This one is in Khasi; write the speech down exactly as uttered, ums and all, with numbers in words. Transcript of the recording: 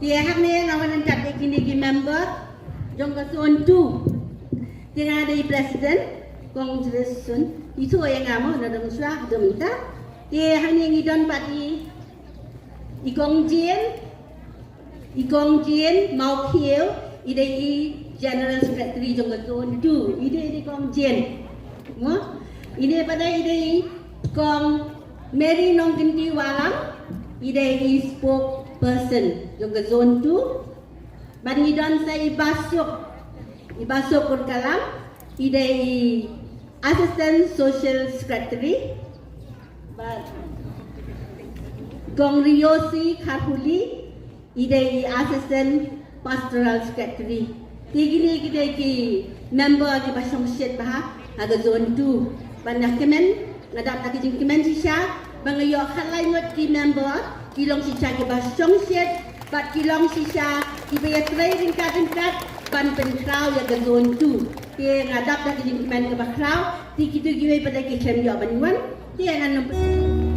Te hangne nga wan ryngkat ïa kine ki member jong ka zone two. Te nga dei president, congratulation. Ito ïa nga mo na dang shuwa dum ta. Te hangne ngi don pat i i kong Jin, i kong Jin Mawkhiew, i dei i general secretary jong ka zone two. I dei i kong Jin. Mo? I dei pat i dei i kong Mary Nongkynti Walang, i dei i spokesperson jong ka zone two. Bad ngi don sa i Basuk, i Basuk Kurkalam, i dei i assistant social secretary. Bad kong Riosi Kharhuli, i dei i assistant pastoral secretary. Te kine ki dei ki member kiba shongshit bha ha ka zone two. Bad nga kmen, nga dap da ka jingkmen shisha ba nga ïoh khatlai ngut ki member ki long shisha kiba shongshit bad ki long shisha kiba ïatrei ryngkat ryngkat ban pynkhraw ïa ka zone two. Te nga dap da ka jingkmen kaba khraw. Te kito kiwei pat ki khlem ïoh ban wan. Te ngan nym